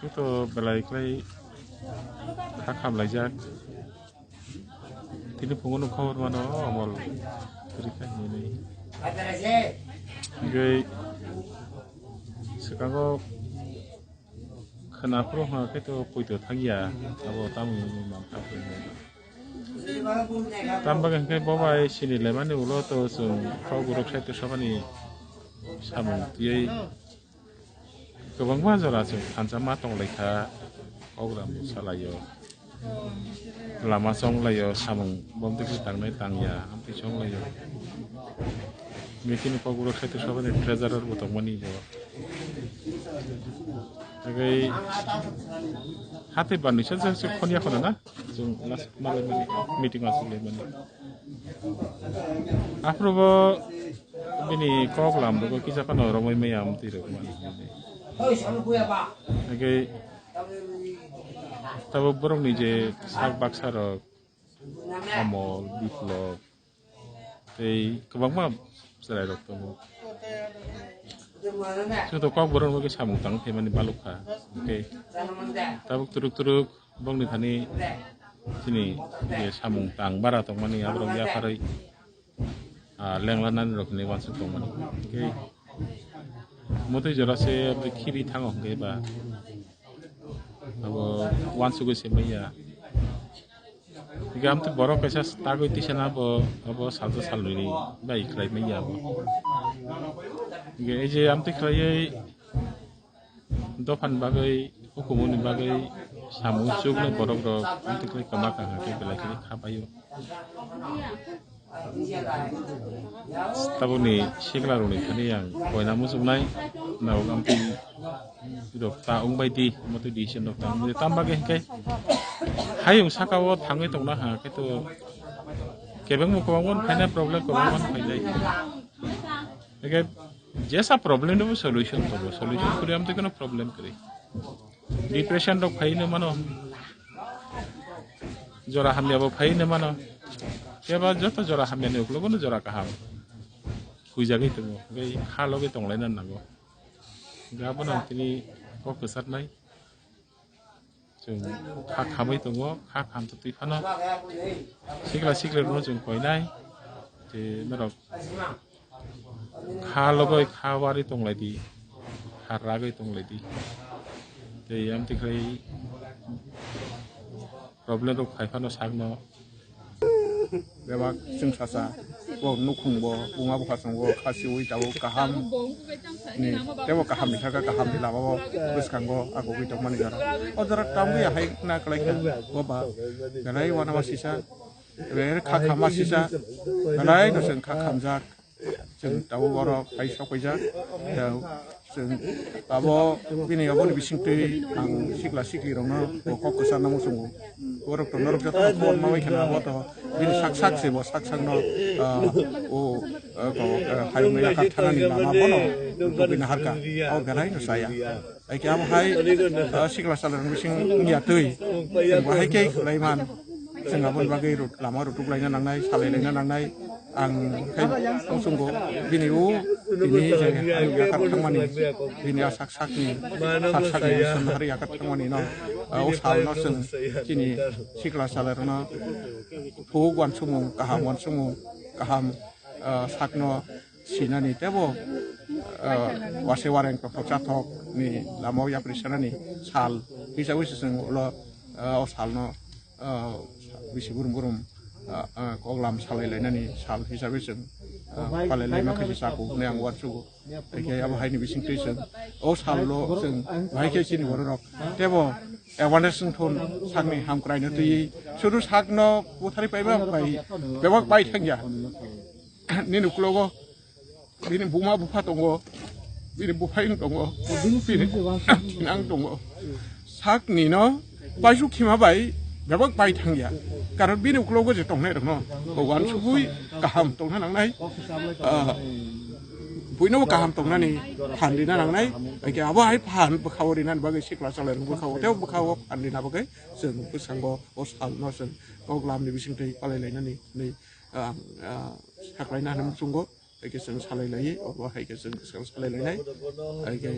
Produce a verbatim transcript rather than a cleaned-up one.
To belai khlai kha khamlaijak. Tini phungo no khobor mano, Amol kwrwi kha hinwi. Hingke swkango khwna phuru hwnka khe to poito thangya, abo tamo hinwi mankha. Tam bagwi hwnkhe bo bai sini lemani ulo to chwng kok borok side o sabani samung twiwi kwbangma jora chwng thansa ma tonglaikha, program salaio, lama chonglaio, samung bomtwi khe tangnai tangya, amtwi chonglaio. Meeting ni kok borok side o sabani treasurer bo tongmani bo. Tei hatai banwi sa sa khonya khona na? Chwng last malaimani, meeting aswk laimani. Aphuru bo bini kok lam rwgo kisa phano romwi maya amtwi rwkmani. Hingke tabuk borokni je sak baksa rok, Amol, Biplop, tei kwbangma chwrairok tongo. Joto kok borok rok samung tang phaimani balukha. Hingke tabuk turuk turuk bongni thani chini je samung tang bara tongmani aborok yapharwi, ah, lenglanani rok hinwi uansuk tongmani. Hingke motwi jora se khibi thango hingke ba abo uansugwi se manya. Hingke amtwi borok kaisa tagwi tisana bo, abo salsa salnwini bai khlai manya abo. Hingke ei je amtwi khlaiwi dophani bagwi, hukumuni bagwi samung chuknai borok rok amtwi khlai kwma kaham khe belai khe kha paio. Tabukni sikla rokni thani ang koina muchungnai, nabo amtwi rok ta wngbai di, omo twi decision rok ta wngbai di. Tam bagwi hwnkhe hayung saka o thangwi tongna ha khe to kebengbo kwbangma phainai problem kwbangma phainai. Hwnkhe jesa problem no solution tongo, solution kwrwi amtwi kheno problem kwrwi. Depression rok phai hinwi mano. Jora hamya bo phai hinwi mano. Keba joto jora hamya ni uklogo no jora kaham. Huijagwi tongo. Hwnkhe ha logwi tonglaina nango. Hwnkhe abono ang tini kok kwcharnai. Chwng kha khamwi tongo, kha khamtwi phano sikla sikla rokno chwng koinai. Tei norok kha logoi kha wari tonglaidi, kha ragwi tonglaidi. Tei amtwi khlai problem rok phai phano sakno. Bebak chwng sacha, bo nukhung bo, buma bupha chwng bo, kha siwi tabuk kaham ni, tebo kaham ni saka kaham ni lama bo bwskango agugwi tongmani jora. O jora tamwi ahai na kwlai kha, bo ba belai wanama sisa, belai kha khama sisa, belai no chwng kha khamjak. Chwng tabuk borok hai sok paijak. Chwng abo bini aboni bisingtwi ang sikla sikli rokno bo kok kwcharna muchungo. Borok to norok jotono khobor manwi kheno abo to bini sak sak se bo sak sakno, ah, o, ah, ko, ah, hayung yakar thanani lama bono tubui naharkha. Abo belai no chaya. Hai khe abo hai, ah, sikla sala rok bising wngya twi. Chwng bo hai khe khlai man. Chwng aboni bagwi rut-, lama rutuk laina nangnai, salai laina nangnai. Ang khai muchungo bini o tini je ang yakar thangmani, bini a sak sakni, sak sakni swnhari yakar thangmani no, ah, o salno chwng chini sikla sala rokno thuk uansukmung kaham, uansukmung kaham, ah, sakno sinani tebo, ah, wase wareng kothok chathok ni lama o yapri sanani sal hisabai se chwng ulo, ah, o salno, ah, bisi burum burum, ah, ah, koklam salai lainani sal hisabai chwng, ah, palai laima khe se chakuk hinwi ang uansugo. Hingkhe abo haini bisingtwi chwng o salno chwng bahai khe chini bororok tebo awareness wngthun sakni hamkraino twiwi sudu sakno butharwi paiba bai bebak bai thangya. Nini uklogo bini buma bupha tongo, bini buphai wng tongo, bini ang tongo. Sakni no paisuk khima bai bebak bai thangya. Karon bini uklogo je tongnai rokno bo uansugwi kaham tongna nangnai. Ah, buino bo kaham tongnani phan rina nangnai. Hingkhe abo hai phan bwkhao rinani bagwi sikla chalai rok bwkhao tei bwkhao phan rina bagwi chwng bwskango o salno chwng koklamni bisingtwi palai lainani hinwi, ah, ah, saklaina hinwi muchungo. Hai khe chwng salai laiwi, obo hai khe chwng bwskango salai lainai. Hai khe